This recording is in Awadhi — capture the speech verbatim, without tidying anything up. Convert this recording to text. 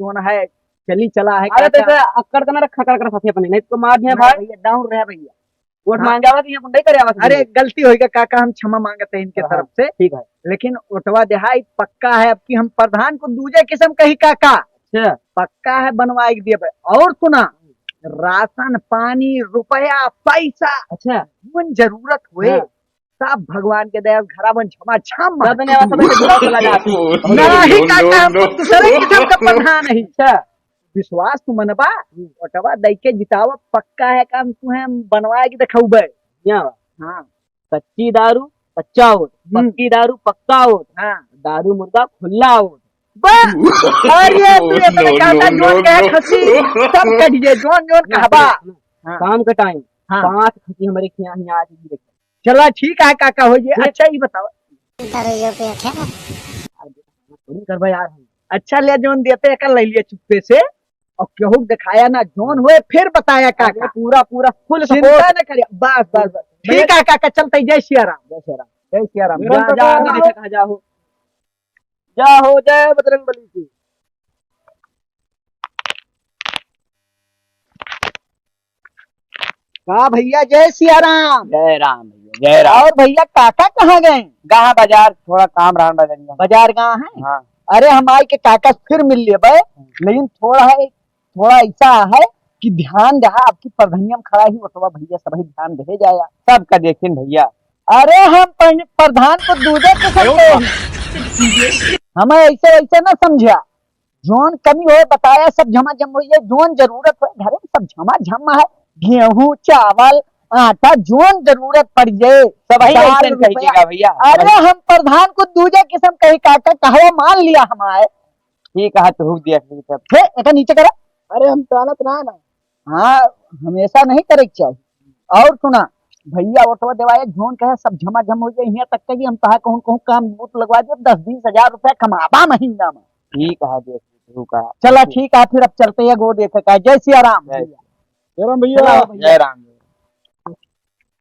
जोन है, चली चला है अरे तो काका। इसे अक्कड़ के ना रखा कर, कर साथी अपने, नहीं तो मार दिया ना भाई। भैया, down रहे भैया। वोट हाँ। मांगे आवा कि यहाँ गुंडई करे आवा कि अरे, नहीं? गलती होइगा काका, हम क्षमा मांगत हैं इनके हाँ, तरफ से। ठीक है। लेकिन ओटवा देहाई पक्का है, अब की हम प्रधान को दूजे किस्म कही काका। अच्छा। पक्का है, बनवाए के दिए भाई। और सुना, राशन पानी, रुपया, पैसा, अच्छा। जौन जरूरत हुए, हाँ। सब भगवान के दया से घरा में झमाझम सब दुनिया वाला सब चला जाती है। नहीं काका, हम दूसरे किस्म का प्रधान नहीं। अच्छा। विश्वास तू मनबा, हम्म। ओटवा दई के जितावा, पक्का है काम, तुहे हम बनवा के दिखउबे। क्या? हाँ। कच्ची दारू, कच्चा वोट, हम्म। पक्की दारू, पक्का वोट, हाँ। दारू मुर्दा, खुला वोट। बा-, अरे, तू अपने काका जोन कहे खसी, सब कट गए, जोन जोन कहबा। हाँ। काम का टाइम, हाँ। पाँच खसी हमारे खिया हिया आज भी रखे। चला ठीक है काका, हो जे। ठीक। अच्छा, ई बतावा। दारू यो पे क्या? थोड़ी करबा यार हम। अच्छा, ले जोन देते एकर ले लिया चुप्पे से, और केहू के दिखाया ना, जोन होए फिर बताया काका। अरे पूरा, पूरा full चिंता support। न करिया, बस, बस, बस। ठीक है काका, चलते, जय सिया राम। जय सिया राम। जय सिया राम। जा, जा, जा, जा हो। जा हो, जय बजरंग बली की। का भैया, जय सिया राम। जय राम भैया, जय राम। और भैया, काका कहाँ गए? कहाँ बाजार, थोड़ा काम रहा बजरिया। बाजार गए हैं? हाँ। अरे, हम आई के काका से फिर मिल लेबे, लेकिन थोड़ा है, थोड़ा ऐसा है कि ध्यान रहा, आपकी प्रधनिया में खड़ा ही ओटवा भैया, सब ही ध्यान दे जाया। सबका देखिन भैया, अरे हम पं-, प्रधान को दूजे किस्म के, हमें ऐसे, ऐसे ना समझा। जौन कमी होए बताया, सब झमाझम होइए। जौन जरूरत होए घरे में सब झमाझम है, गेहूं, चावल, आटा, जौन जरूरत पड़ जाए, सब ही दाल, ऐसे कही रुपया। देगा भैया। अरे हम प्रधान को दूजे किस्म कही काका, कहवा मान लिया हमारे। ठीक है, तू देख ली तब। हे, एका नीचे करा। अरे हम जानत ना ना। हाँ, हमेशा नहीं करे के चाहिए। और सुना, भैया ओटवा देवाए, जौन कहे सब झमाझम हो जाए, यहाँ तक कि हम तहा कहूँ कहूँ काम बूत लगवा दे, दस बीस हजार रुपया कमाबा महीना में। ठीक है, देख ली तू का। चला ठीक है, फिर अब चलते हैं, गो देखे का। जय सिया राम जय भैया। जय राम भैया। चला भैया। जय राम।